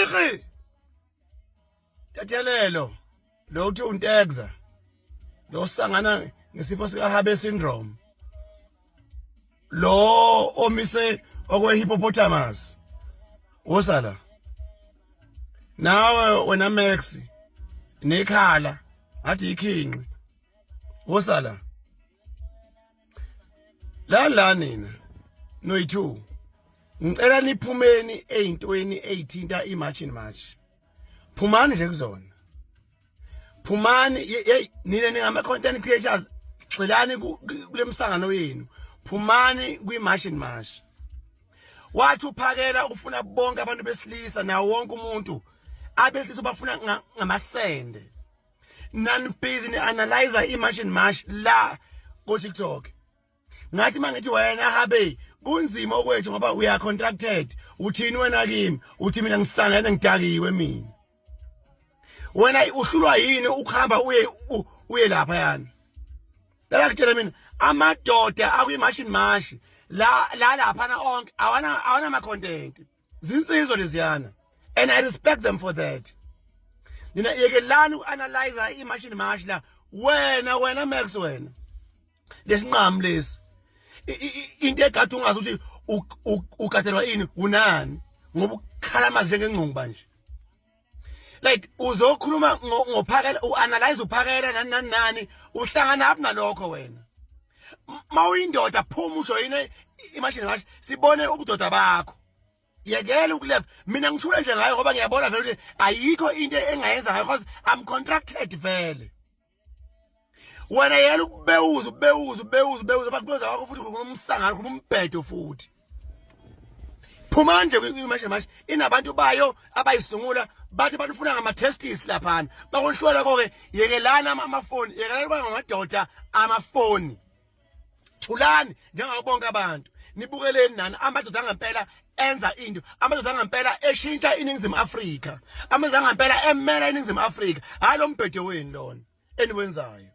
Rikri Tathelelo lo uthi untekza lo sangana ngesifo sika Habe syndrome lo omise okwe hippopotamus wosala nawe wena Max nekhala ngathi ikhinqi wosala la la nina noyi2 ngicela niphumeni ezintweni ezithinta iMarch and March. Phumani nje kuzona. Phumani hey nina ningama content creators gxilani kule msangano yenu. Phumani kwi-March and March. Wathi uphakela ufuna bonke abantu besilisa nawo wonke umuntu abesilisa bafuna ngamasende. Nani busy ni analyzer i-March and March la ko TikTok. Ngathi mangithi wena habe kunzima okwethu ngoba we are contracted. Uthini wena kimi? Uthi mina ngisangene ngidakiwe mina. Wena uhlulwa yini ukuhamba uye uye lapha yani? La kutshela mina amadoda akwi-March and March la la laphana onke awana awana ama content. Zinsizwa leziyana and I respect them for that. Nina yekelani uanalyze i-March and March la wena wena Max wena. Lesinqamu lesi into egade ungazi ukuthi ugadelwa ini unani ngoba ukukhala amazwi njengengcungu nje. Like uzokhuluma ngophakela uanalyze uphakela nani nani nani uhlangana aphi nalokho wena. Mawuyindoda phuma ujoyine imashini mashi sibone ubudoda bakho. Yekela ukuleva mina ngithule nje ngayo ngoba ngiyabona vele ukuthi ayikho into engayenza ngayo because I'm contracted vele. Wena yela ukubewuza ubewuza ubewuza ubewuza bakubuza wakho futhi umsangano khuluma umbhedo futhi. Phuma nje kwi-March March inabantu bayo abayisungula bathi banifuna ngama-testis laphana bakonhlwela koke yekelani amafoni yekelani kuba ngamadoda amafoni thulani njengabo bonke abantu nibukeleni nani amadoda angempela enza into amadoda angempela eshintsha iningizimu Afrika amadoda angempela emela iningizimu Afrika hayi lo mbhedo wenu lona eniwenzayo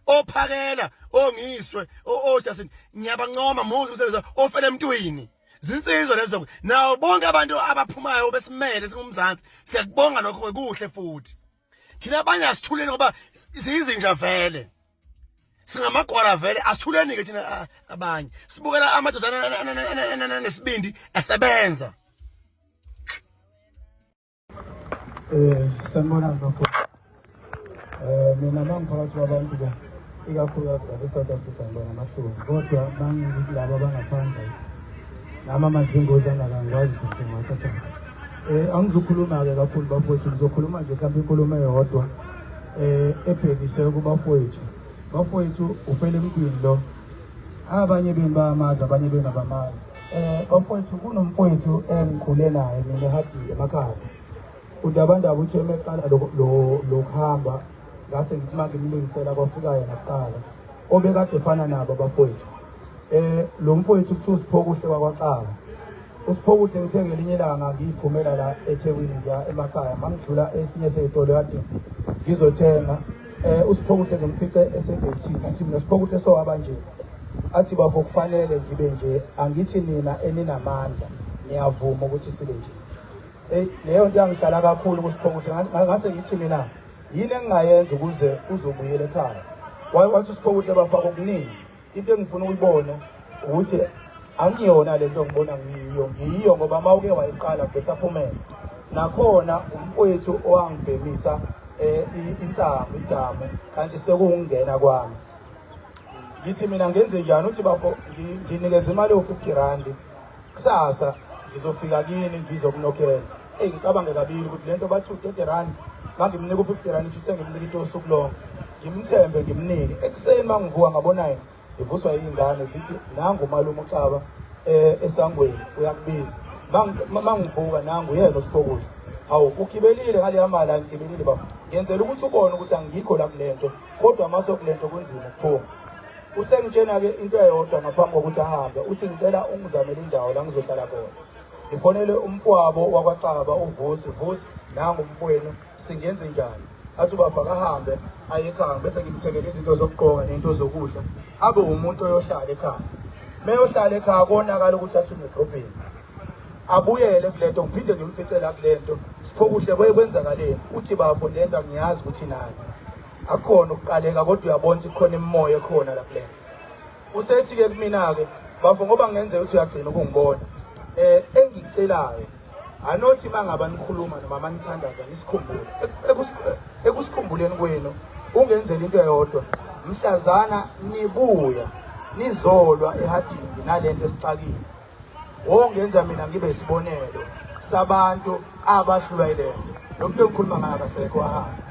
ophakela ongiswe oJustin ngiyabancoma muzi umsebenzi ofele emntwini zinsizwa lezo nawo bonke abantu abaphumayo besimele singumzansi siyakubonga lokho kuhle futhi thina abanye asithuleni ngoba siyizinja vele singamagwala vele asithuleni ke thina abanye sibukela amadoda nesibindi esebenza. Sanibonani bafowethu. Mina mangiphakathi kwabantu la ikakhulukazi base-South Africa ngibona amahloni kodwa mangikulabo abangaphandle nami amadlingozi angaka ngikwazi ukuthi ngiwathatha. Angizukhuluma-ke kakhulu bafowethu, ngizokhuluma nje mhlawumbe inkulumo eyodwa ebhekiswe kubafowethu. Bafowethu ufele emntwini lo, abanye benu bayamazi abanye benu abamazi. Bafowethu kunomfowethu engikhule naye mina ehadile emakhaya. Undabandaba uthe meqala lokuhamba ngase ngithi uma ngimlungisela kwafika yena kuqala obekade efana nabo abafowethu. Lo mfowethu kuthiwa uSiphokuhle wakwaXaba. USiphokuhle ngithe ngelinye ilanga ngiyiphumela la eThekwini ngiya emakhaya mangidlula esinye sey'tolo kade ngizothenga uSiphokuhle ngimfice esegeyithini athi mina Siphokuhle sowaba nje athi bafo kufanele ngibe nje angithi nina eninamandla niyavuma ukuthi sibe nje. Eyi leyo nto yangihlala kakhulu kuSiphokuhle ngase ngithi mina yini engingayenza ukuze uzobuyela ekhaya. Wathi uSiphokuhle bafaka okuningi into engifuna ukuyibona ukuthi angiyona lento ngibona ngiyiyo ngiyiyo ngoba uma uke wayiqala besaphumela nakhona umfowethu owangibhemisa insangu idamu kanti sekungena kwami ngithi mina ngenze njani uthi bafo nginikeze imali ewu-50 rand kusasa ngizofika kini ngizokunokhela. Eyi ngicabange kabili ukuthi lento bathi u-30 rand ngangimnika u-50 rand ngisho sengimnika into yosuku lonke ngimthembe ngimnike ekuseni uma ngivuka ngabona yena ngivuswa yiy'ngane zithi nangu umalume uXaba esangweni uyakubiza mangivuka nangu yena uSiphokuhle hawu ugibelile ngaleya mali angigibelile baba ngenzela ukuthi ubone ukuthi angikho la kule nto kodwa uma sokule nto kunzima ukuphuma. Usengitshena-ke into eyodwa ngaphambi kokuthi ahambe uthi ngicela ungizamele indawo la ngizohlala khona ngifonele umfowabo wakwaXaba uVusi Vusi nangu umfowenu singenze njani athi ubaba akahambe aye ekhaya bese ngimthengele izinto zokugqoka nento zokudla abe umuntu oyohlala ekhaya meyohlala ekhaya konakala ukuthi athunwe edrobheni. Abuyele kulento, ngiphinde ngimfice la kulento. Siphokuhle kuye kwenzakaleni? Uthi bafo lento angiyazi ukuthi nani. Akukhona ukuqaleka kodwa uyabona ukuthi kukhona imimoya ekhona la kulento. Usethi ke kumina ke bafo ngoba ngenzeka ukuthi uyagcina ukungibona. Engikucelayo anothi mangaba nikhuluma noma manithandaza nisikhumbule. Ekusikhumbuleni kwenu ungenzela into eyodwa. Mhlazana nibuya nizolwa ehadingi nalento esixakile. Wongenza mina ngibe isibonelo sabantu abahlulwa yilento. Lo muntu engikhuluma ngaye akasekho ahamba.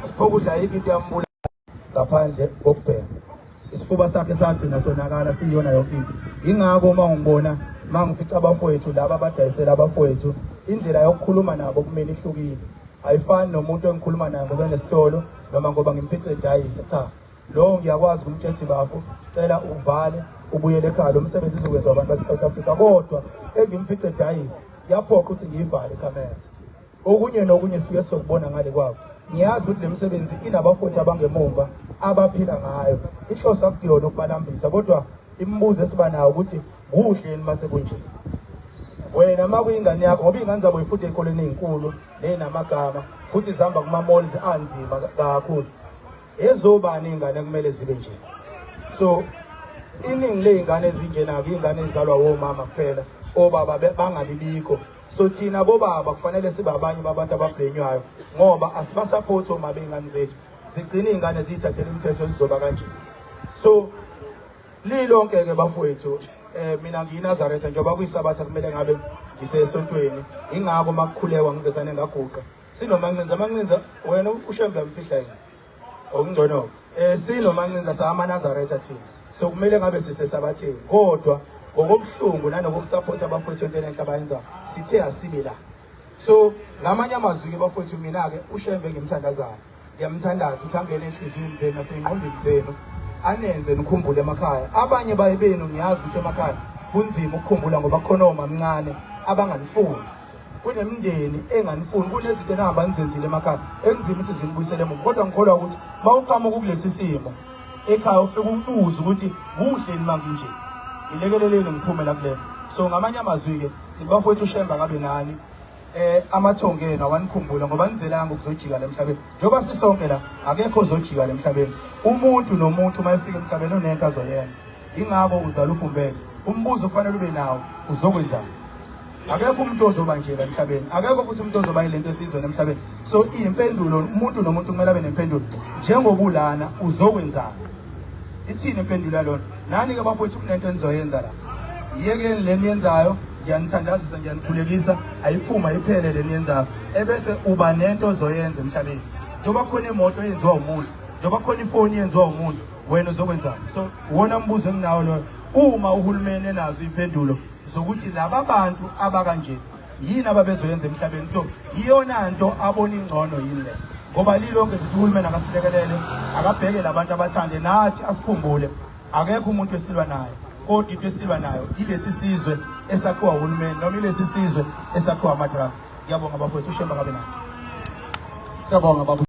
Siphokudla ayikho into yambula ngaphandle kokubhema. Isifuba sakhe sagcina sonakala siyona yonke into. Yingakho uma ungibona mangifica abafowethu laba abadayisela abafowethu indlela yokukhuluma nabo kumina ihlukile. Ayifani nomuntu engikhuluma naye ngoba enesitolo noma ngoba ngimfice edayisa. Cha, lowo ngiyakwazi ukumtshela ukuthi bafo cela uvale ubuyele ekhaya, lo msebenzi uzokwenziwa abantu base-South Africa. Kodwa engimfice edayisa kuyaphoqa ukuthi ngiyivale ikhamera. Okunye nokunye suke sokubona ngale kwabo. Ngiyazi ukuthi le misebenzi inabafowethu abangemumva abaphila ngayo. Inhloso akuyona ukubalambisa, kodwa imibuzo esiba nayo ukuthi kuhle yini mase kunje. Wena uma kuyingane yakho, ngoba iy'ngane zabo yifunda ey'koleni ey'nkulu ney'namagama futhi zihamba kuma-malls anzima kakhulu. Ezobani iy'ngane kumele zibe nje? So iningi ley'ngane ezinjena-ke iy'ngane ezizalwa womama kuphela, obaba bangabibikho. So thina bobaba kufanele sibe abanye babantu ababhenywayo ngoba asibasaphothi oma bey'ngane zethu. Zigcina iy'ngane ziyithathele imithetho zizoba kanje. So lilonke-ke bafowethu, mina ngiyiNazaretha njengoba kuyisabatha kumele ngabe ngisesontweni. Ingakho uma kukhulekwa ngivesane ngaguqa. Sinomancinza, amancinza wena uShembe amfihla yini? Okungcono sinomancinza samaNazaretha thina. So kumele ngabe sisesabatheni, kodwa ngokobuhlungu nanokusupport abafowethu entweni enhle abayenzayo sithe asibe la. So ngamanye amazwi ke bafowethu, mina ke uShembe ngimthandazayo, ngiyamthandaza ukuthi angene enhliziyweni zenu nasey'ngqondweni zenu, anenze nikhumbule emakhaya. Abanye baye benu ngiyazi ukuthi emakhaya kunzima ukukhumbula ngoba kukhona omamncane abanganifuni, kunemindeni enganifuni, kunezinto enihamba nizenzile emakhaya ekunzima ukuthi zinibuyisele emuva. Kodwa ngikholwa ukuthi uma uqhamuka kulesi simo ekhaya ufike ubuze ukuthi kuhle yini manginje, ngilekeleleni ngiphume la kulena. So ngamanye amazwi-ke bafowethu, uShembe akabe nani. Amathongo enu awanikhumbula ngoba nizelanga ukuzojika la emhlabeni. Njengoba sisonke la, akekho ozojika la emhlabeni. Umuntu nomuntu uma efika emhlabeni unento azoyenza. Yingakho uzala ufumbethe. Umbuzo kufanele ube nawo, uzokwenzani? Akekho umuntu ozoba nje la emhlabeni, akekho futhi umuntu ozoba yilento esizweni emhlabeni. So iyimpendulo, umuntu nomuntu kumele abe nempendulo. Njengobulana uzokwenzani? Ithini impendulo yalona? Nani-ke bafowethu kunento enizoyenza la. Yiyekeni le niyenzayo, ngiyanithandazisa, ngiyanikhulekisa, ayiphuma iphele le niyenzayo. Ebese uba nento ozoyenza emhlabeni. Njengoba khona imoto eyenziwa umuntu, njengoba khona ifoni eyenziwa umuntu, wena uzokwenzani? So uwona mbuzo enginawo loyo. Uma uhulumeni enazo iy'mpendulo zokuthi laba bantu abakanje yini ababezoyenza emhlabeni, so iyona nto abona ingcono yini le? Ngoba lilonke sithi uhulumeni akasilekelele, akabheke labantu abathande nathi, asikhumbule akekho umuntu esilwa naye, kodwa into esilwa nayo ilesi sizwe esakhiwa uhulumeni noma ilesi sizwe esakhiwa ama-drugs. Ngiyabonga bafowethu, uShembe akabe nathi. Siyabonga baba.